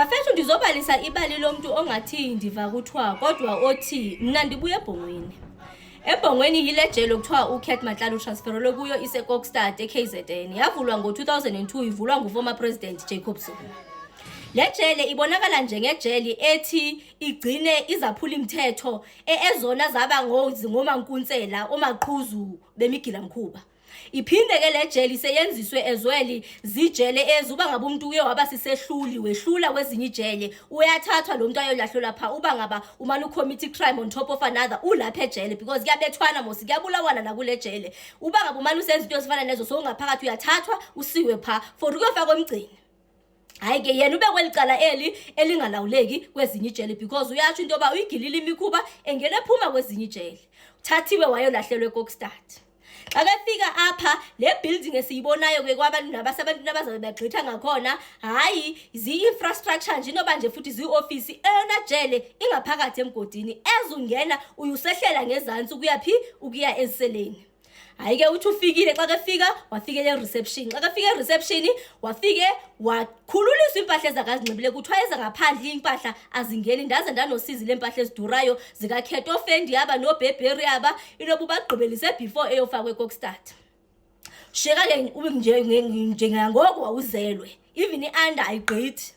Bafethu, ndizobalisa ibali lomntu ongathi ndiva kuthiwa kodwa othi mna ndibuya eBhongweni. EBhongweni yile jele okuthiwa uCat Matlala utransferelwe kuyo, iseKokstad eKZN. Yavulwa ngo-2002, ivulwa nguformer president Jacob Zuma. Le jele ibonakala njengejele ethi igcine izaphula imithetho ezona zaba ngomankunsela, omaqhuzu bemigilamkhuba. Iphinde ke le jele iseyenziswe ezweli zijele ezi uba ngabe umuntu uye waba sisehluli, wehlula kwezinye ijele, uyathathwa lo muntu ayolahlelwa pha. Uba ngaba umane ucommit crime on top of another ulapha ejele, because kuyabethwana mos, kuyabulawana nakule jele. Uba ngabe umane usenza into ezifana nezo sowungaphakathi, uyathathwa usiwe pha for ukuyofaka omgcini. Hayi ke, yena ube kweli cala eli elingalawuleki kwezinye ijele, because uyatsho into yoba uyigilile imikhuba engena ephuma kwezinye ijele. Uthathiwe wayolahlelwa eKokstad. Xa kefika apha, le building esiyibonayo ke kwabantu nabasebantwini abazabe begqitha ngakhona, hayi, ziyi-infrastructure nje, inoba nje futhi zii-ofisi. Eyona jele ingaphakathi emgodini, ezungena uyusehlela ngezantsi ukuya phi? Ukuya eziseleni. Hayi ke, uthi ufikile. Xa kefika, wafikela e-reception. Xa kefika e-reception, wafike wakhululiswa iimpahla ezakazinxibile. Kuthiwa ezangaphandle iimpahla azingeni. Ndaze ndanosizi leempahla ezidurayo zikaKheto Fendi aba noBurberry aba, inoba ubagqibelise before eyofakwa eKokstad. Shiyeka ke ube njengangoku wawuzelwe, even i-under ayigqithi.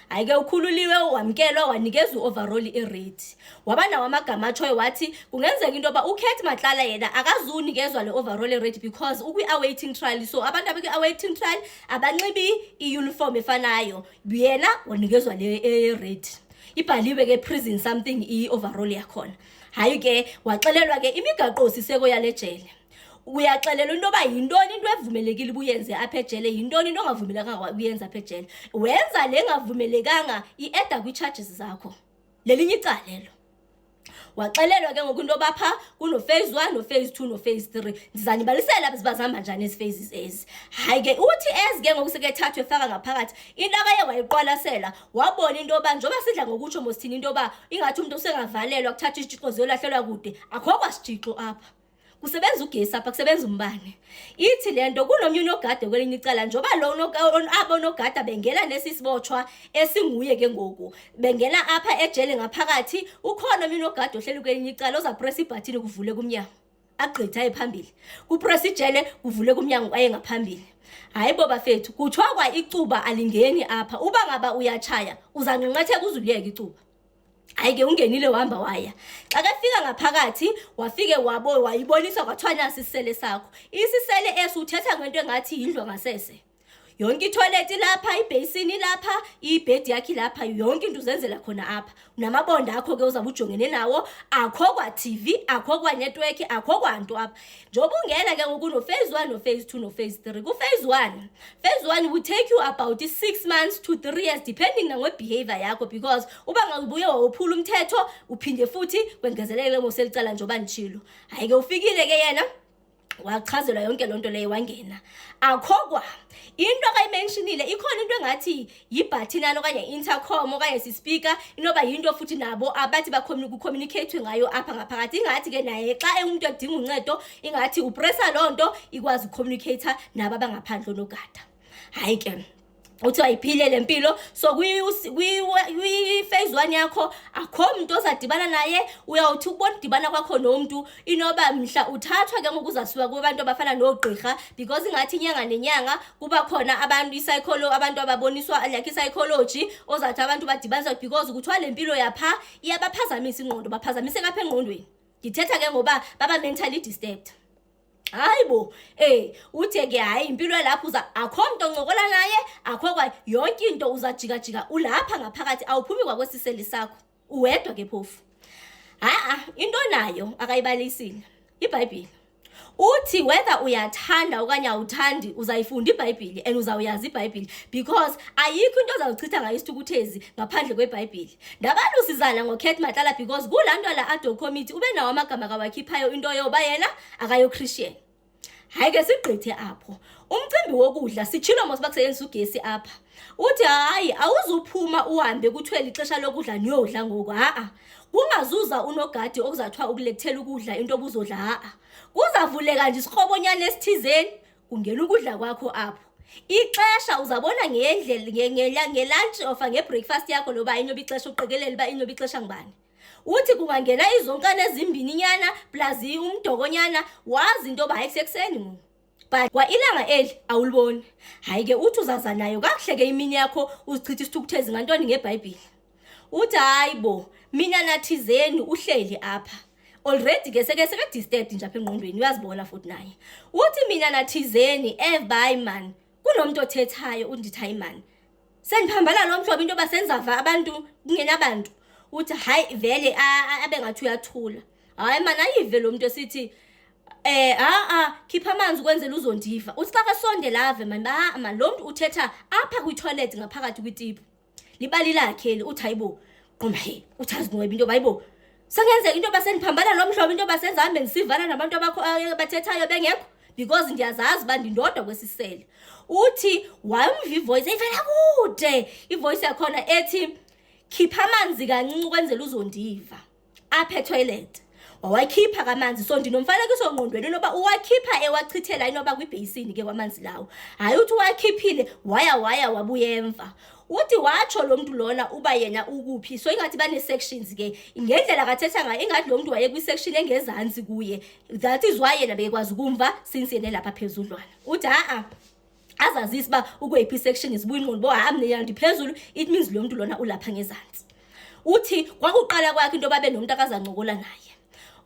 Hayi ke, ukhululiwe, wamkelwa, wanikezwa i-overall e-red. Waba nawo amagama atshoyo, wathi kungenzeka into yoba uCat Matlala yena akazunikezwa le overall e-red because ukwi-awaiting trial, so abantu abakwi-awaiting trial abanxibi i-uniform efanayo. Yena wanikezwa le e-red, ibhaliwe ke prison something i-overall yakhona. Hayi ke, waxelelwa ke imigaqo-siseko yale jele. Uyaxelelwa into yoba yintoni into evumelekile ubuyenze apha ejele, yintoni into ongavumelekanga uyenze apha ejele. Wenza le ngavumelekanga, i-adda kwii-charges zakho, lelinye icala elo. Waxelelwa ke ngoku into yoba phaa kuno-phase one, no-phase two, no-phase three. Ndizanibalisela ziba zihamba njani ezi phases ezi. Hayi ke, uthi ezi ke ngoku sekethathwa efaka ngaphakathi, into akaye wayiqwalasela, wabona into yoba njengoba sidla ngokutsho mosithini into yoba ingathi umntu usengavalelwa, kuthathwa izitshixo ziyolahlelwa kude, akho kwasitshixo apha. Kusebenza ugesi apha, kusebenza umbane. Ithi le nto kunomnye unogada kwelinye icala, njengoba lo abo nogada bengena nesi sibotshwa esinguye ke ngoku bengena apha ejele ngaphakathi, ukhona omnye unogada ohleli kwelinye icala ozapresa ibhathini, kuvule kumnyango, agqithe aye phambili. Kupresa ijele, kuvule kumnyango, aye ngaphambili. Hayi bo bafethu, kuthiwa kwa icuba alingeni apha. Uba ngaba uyatshaya, uzanqenqetheka uze uliyeke icuba. Hayi ke, ungenile, wahamba waya. Xa kefika ngaphakathi, wafike wabo wayibonisa, kwathiwa nasi isisele sakho. Isisele esi, uthetha ngento engathi yindlu ngasese. Yonke ithoyilethi lapha, ibheyisini lapha, ibhedi yakhe lapha, yonke into uzenzela khona apha. Namabonda akho ke uzawube ujongene nawo. Akho kwa-TV, akho kwanetwork, akho kwanto apha. Njengoba ungena ke ngoku, no-phase one, no-phase two, no-phase three. Ku-phase one, phase one will take you about 6 months to 3 years, depending nangwe-behavior yakho, because uba ngabuye wawophula umthetho, uphinde futhi kwengezelele ngoselicala njengoba nditshilo. Hayi ke, ufikile ke yena, wachazelwa yonke loo nto leyo, wangena. Akho kwa into akayimentionile. Ikhona into engathi yibhathinana okanye intercom okanye sispeaker, inoba yinto futhi nabo abathi kucommunicate ngayo apha ngaphakathi. Ingathi ke naye xa engumntu edinga uncedo, ingathi upressa loo nto, ikwazi ucommunicate nabo abangaphandle, onogada. Hayi ke, uthi ayiphile le mpilo. So kwi-phase one yakho akho mntu ozadibana naye. Uyawuthi ukubona udibana kwakho nomntu, inoba mhla uthathwa ke ngoku uzasiwa kubantu abafana noogqirha, because ingathi inyanga nenyanga kuba khona abantu abantu ababoniswa like i-psychology, ozathi abantu badibaniswa, because kuthiwa le mpilo yapha iyabaphazamisa ingqondo, baphazamiseka apha engqondweni. Ndithetha ke ngoba baba mentally disturbed. Hayi bo, uthe ke hayi, impilo yalapho uza akho mntu oncokola naye, akho kwa yonke into, uzajikajika ulapha ngaphakathi, awuphumi kwakwesiseli sakho, uwedwa ke phofu. Ha-a, into nayo akayibalisile iBhayibhile. Uthi whether uyathanda okanye awuthandi, uzayifunda iBhayibhile and uzawuyazi iBhayibhile, because ayikho into ozawuchitha ngayo isithukuthezi ngaphandle kweBhayibhile. Ndabalusizana ngoCat Matlala because kulaa nto la ad hoc committee ube nawo amagama kawakhiphayo into yoba yena akayo-Christian. Hayi ke, sigqithe apho. Umcimbi wokudla, sitshilo mos uba kusetyenziswa ugesi apha. Uthi hayi, awuzuphuma uhambe kuthiwe lixesha lokudla niyodla ngoku. Ha-a, kungazuza unogadi okuzathiwa ukulethela ukudla, into obuzodla. Ha-a, kuzavuleka nje isikrobonyana esithizeni, kungena ukudla kwakho apho. Ixesha uzabona ngendlela ngelunch ofa ngebreakfast yakho loba inoba ixesha uqikelele uba inoba ixesha ngubani. Uthi kungangena izonkana ezimbini nyana plus umdokonyana wazi into yoba hayi kusekuseni ngoku. But kwa ilanga eli awuliboni. Hayi ke uthi uzaza nayo kakuhle ke imini yakho uzichitha isithukuthezi ngantoni ngeBhayibhile. Uthi hayi bo mina nathizeni uhleli apha. Already ke seke seke disturbed nje apha engqondweni uyazibona futhi naye. Uthi mina nathizeni eh bye man kunomuntu othethayo undithi hayi man. Sendiphambana lo mhlobo into yoba senzava abantu kungenabantu. Uthi hayi vele abe ngathi uyathula. Hayi man ayive lo muntu esithi eh a a khipha amanzi ukwenzela uzondiva. Uthi xa kasondela ave man ba man lo muntu uthetha apha kwi-toilet ngaphakathi kwitipu. Libali lakhe eli uthi hayibo qoma he uthi azinwebe into hayibo. Sengenzeka into yoba sendiphambana lo mhlobo into yoba senza hambe ndisivana nabantu abakho abathethayo bengekho because ndiyazazi uba ndindodwa kwesisele. Uthi wamva ivoice eyivela kude ivoice yakhona ethi khipha amanzi kancinci ukwenzela uzondiva apha etoilet. Wawakhipha kamanzi so ndinomfanekiso ngqondweni inoba uwakhipha ewachithela inoba kwibheyisini ke kwamanzi lawo. Hayi uthi uwakhiphile waya waya wabuya emva. Uthi watsho lo mntu lona uba yena ukuphi so ingathi bane-sections ke ngendlela kathetha ngayo ingathi lo mntu waye kwi-section engezantsi kuye that is why yena bekwazi ukumva since yena elapha phezudlwana. Uthi ha-a azazise uba ukweyiphi i-section zibuya ingqondo bo ha mna yena ndiphezulu it means lo mntu lona ulapha ngezantsi. Uthi kwakuqala kwakhe into yoba abe nomntu akazancokola naye.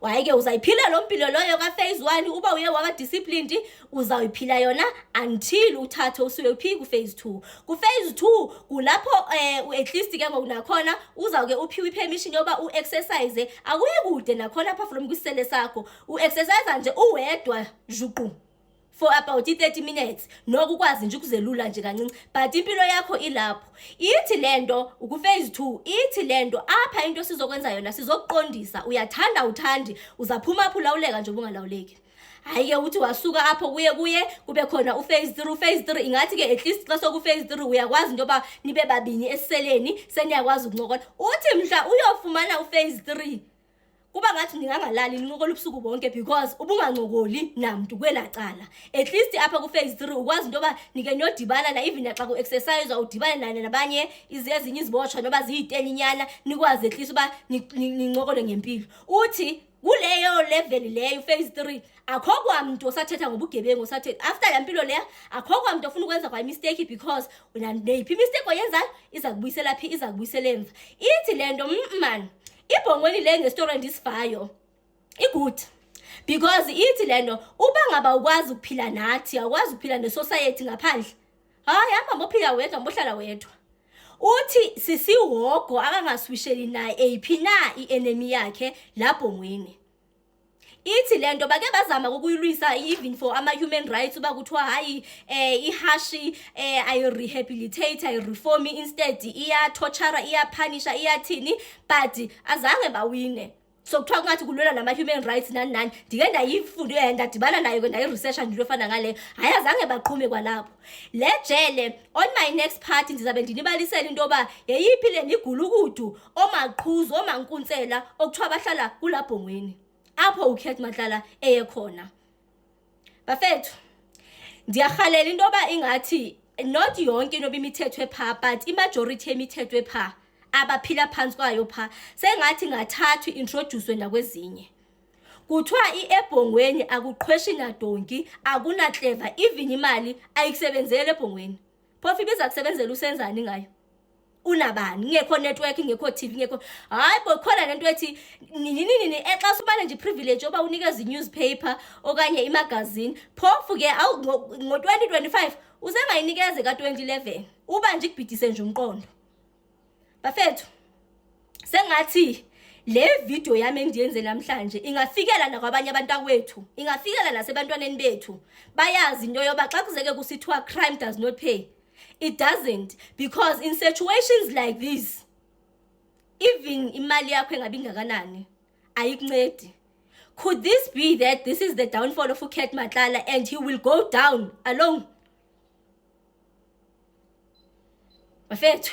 Hayi ke uzayiphila loo mpilo loyo ka-phase 1 uba uye waba disciplined uzawuyiphila yona until uthathe usuye phi ku-phase 2. Ku-phase 2 kulapho at least ke ngoku nakhona uzawuke uphiwe i-permission yoba u-exercise akuyi kude nakhona apha from kwisisele sakho u-exercise nje uwedwa juqu for about i-30 minutes noko ukwazi nje ukuzelula nje kancinci but impilo yakho ilapho. Ithi lento uku-phase 2 ithi lento apha into sizokwenza yona sizokuqondisa uyathanda uthandi uzaphuma apho ulawuleka nje ubungalawuleki. Hayi ke uthi wasuka apho kuye kuye kube khona u-phase 3 u-phase 3 ingathi ke at least xa soku-phase 3 uyakwazi into yoba nibe babini esiseleni seniyakwazi ukuncokola. Uthi mhla uyofumana u-phase 3 kuba ngathi ningangalali nincokola ubusuku bonke because ubungancokoli namntu kwelaa cala. At least apha ku-phase 3 ukwazi into yoba nike niyodibana na even naxa ku-exercise udibane naye nabanye ezinye izibotshwa noba ziyiteninyana nikwazi at least uba nincokole ngempilo. Uthi kuleyo level leyo phase 3 akho kwamntu osathetha ngobugebengu osathetha after laa mpilo leya akho kwamntu ofuna ukwenza kwa mistake because wena neyiphi imistake oyenzayo iza kubuyisela phi iza kubuyisela emva. Ithi le nto man ibhongweni le ngestori endisivayo igood because ithi le nto uba ngaba ukwazi ukuphila nathi awukwazi ukuphila nesociety ngaphandle hayi hamba mbophila wedwa mbohlala wedwa. Uthi sisihogo akangaswisheli naye eyiphi na i-enemy yakhe labhongweni. Ithi le nto bake bazama ukuyilwisa even for ama-human rights uba kuthiwa hayi ihashi ayi-rehabilitate ayi-reform instead iyatortura iyaphanisha iyathini but azange bawine. So kuthiwa kungathi kulwelwa nama-human rights nani nani ndike ndayifunde ndadibana nayo ke ndayiresearcha nje into efana ngaleyo hayi azange baqhume kwalapho. Le jele on my next part ndizabe ndinibalisela into yoba yeyiphi le migulukudu omaqhuzu omankuntsela okuthiwa bahlala kulaa bhongweni apho uCat Matlala eye khona. Bafethu ndiyarhalela into yoba ingathi not yonke into imithetho epha but imajority yemithetho epha abaphila phantsi kwayo pha sengathi ngathathwa introduce nakwezinye. Kuthiwa ebhongweni akuqhweshi nadonki akunatleva even imali ayikusebenzeli ebhongweni. Phofu ibiza kusebenzela usenzani ngayo? Unabani ngekho network ngekho TV ngekho hayi bo khona lento ethi nini nini exa usumane nje privilege oba unikeza i-newspaper okanye imagazine phofu ke ngo-2025 usengayinikeze ka-2011 uba nje ikubhidise nje umqondo. Bafethu sengathi le video yami endiyenze namhlanje ingafikela nakwabanye abantakwethu ingafikela nasebantwaneni bethu bayazi into yoba xa kuzeke kusithiwa crime does not pay it doesn't because in situations like this even imali yakho engabi ingakanani ayikuncedi. Could this be that this is the downfall of uCat Matlala and he will go down alone? Bafethu